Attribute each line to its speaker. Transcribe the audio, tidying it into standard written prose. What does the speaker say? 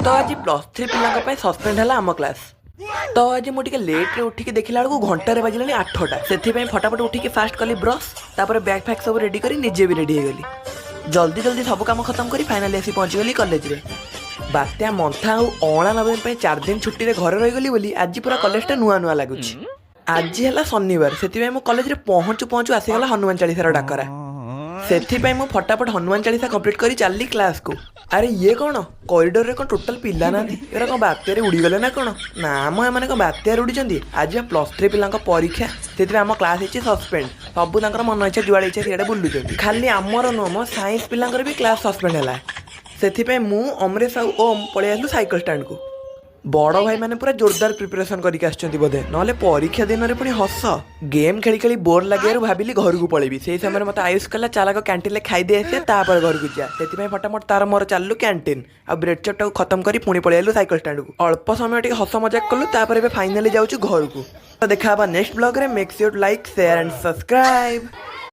Speaker 1: ତ ଆଜି +3 ପିଲାଙ୍କ ପାଇଁ ସସ୍ପେଣ୍ଡ ହେଲା ଆମ କ୍ଲାସ୍। ତ ଆଜି ମୁଁ ଟିକେ ଲେଟ୍ରେ ଉଠିକି ଦେଖିଲା ବେଳକୁ ଘଣ୍ଟାରେ ବାଜିଲାଣି 8ଟା। ସେଥିପାଇଁ ଫଟାଫଟ ଉଠିକି ଫାଷ୍ଟ କଲି ବ୍ରସ୍, ତାପରେ ବ୍ୟାଗ୍ ଫ୍ୟାଗ୍ ସବୁ ରେଡି କରି ନିଜେ ବି ରେଡି ହେଇଗଲି। ଜଲ୍ଦି ଜଲ୍ଦି ସବୁ କାମ ଖତମ କରି ଫାଇନାଲି ଆସି ପହଞ୍ଚିଗଲି କଲେଜରେ। ବାତ୍ୟା ମନ୍ଥା ଆଉ ଅଁଳା ନବମୀ ପାଇଁ 4 ଦିନ ଛୁଟିରେ ଘରେ ରହିଗଲି ବୋଲି ଆଜି ପୁରା କଲେଜଟା ନୂଆ ନୂଆ ଲାଗୁଛି। ଆଜି ହେଲା ଶନିବାର, ସେଥିପାଇଁ ମୁଁ କଲେଜରେ ପହଞ୍ଚୁ ପହଞ୍ଚୁ ଆସିଗଲା ହନୁମାନ ଚାଳିଶାର ଡାକରା। ସେଥିପାଇଁ ମୁଁ ଫଟାଫଟ ହନୁମାନ ଚାଳିଶା କମ୍ପ୍ଲିଟ୍ କରି ଚାଲିଲି କ୍ଲାସ୍କୁ। ଆରେ, ଇଏ କ'ଣ? କରିଡରରେ କ'ଣ ଟୋଟାଲ ପିଲା ନାହାନ୍ତି? ଏରା କ'ଣ ବାତ୍ୟାରେ ଉଡ଼ିଗଲେ ନା କ'ଣ? ନା ମ, ଏମାନେ କ'ଣ ବାତ୍ୟାରେ ଉଡ଼ିଛନ୍ତି? ଆଜି +3 ପିଲାଙ୍କ ପରୀକ୍ଷା, ସେଥିପାଇଁ ଆମ କ୍ଲାସ୍ ହେଇଛି ସସ୍ପେଣ୍ଡ। ସବୁ ତାଙ୍କର ମନ ଇଚ୍ଛା ଯୁଆଡ଼େ ଇଚ୍ଛା ସିଆଡ଼େ ବୁଲୁଛନ୍ତି। ଖାଲି ଆମର ନୁହଁ ମ, ସାଇନ୍ସ ପିଲାଙ୍କର ବି କ୍ଲାସ୍ ସସ୍ପେଣ୍ଡ ହେଲା। ସେଥିପାଇଁ ମୁଁ, ଅମରେଶ ଆଉ ଓମ୍ ପଳେଇ ଆସିଲୁ ସାଇକେଲ ଷ୍ଟାଣ୍ଡକୁ। ବଡ଼ ଭାଇମାନେ ପୁରା ଜୋରଦାର ପ୍ରିପାରେସନ୍ କରିକି ଆସିଛନ୍ତି ବୋଧେ, ନହେଲେ ପରୀକ୍ଷା ଦିନରେ ପୁଣି ହସ। ଗେମ୍ ଖେଳି ଖେଳି ବୋର୍ ଲାଗିବାରୁ ଭାବିଲି ଘରକୁ ପଳେଇବି। ସେଇ ସମୟରେ ମୋତେ ଆୟୁଷ କହିଲା, ଚାଲ ଆଗ କ୍ୟାଣ୍ଟିନରେ ଖାଇଦେଇ ଆସିବା, ତାପରେ ଘରକୁ ଯିବା। ସେଥିପାଇଁ ଫଟାଫଟ ତାର ମୋର ଚାଲିଲୁ କ୍ୟାଣ୍ଟିନ୍ ଆଉ ବ୍ରେଡ୍ ଚପ୍ ଖତମ କରି ପୁଣି ପଳେଇ ଆଇଲୁ ସାଇକେଲ ଷ୍ଟାଣ୍ଡକୁ। ଅଳ୍ପ ସମୟ ଟିକେ ହସ ମଜାକ କଲୁ, ତାପରେ ଏବେ ଫାଇନାଲି ଯାଉଛୁ ଘରକୁ। ତ ଦେଖା ହବା next ବ୍ଲଗରେ। Make sure like, share and subscribe.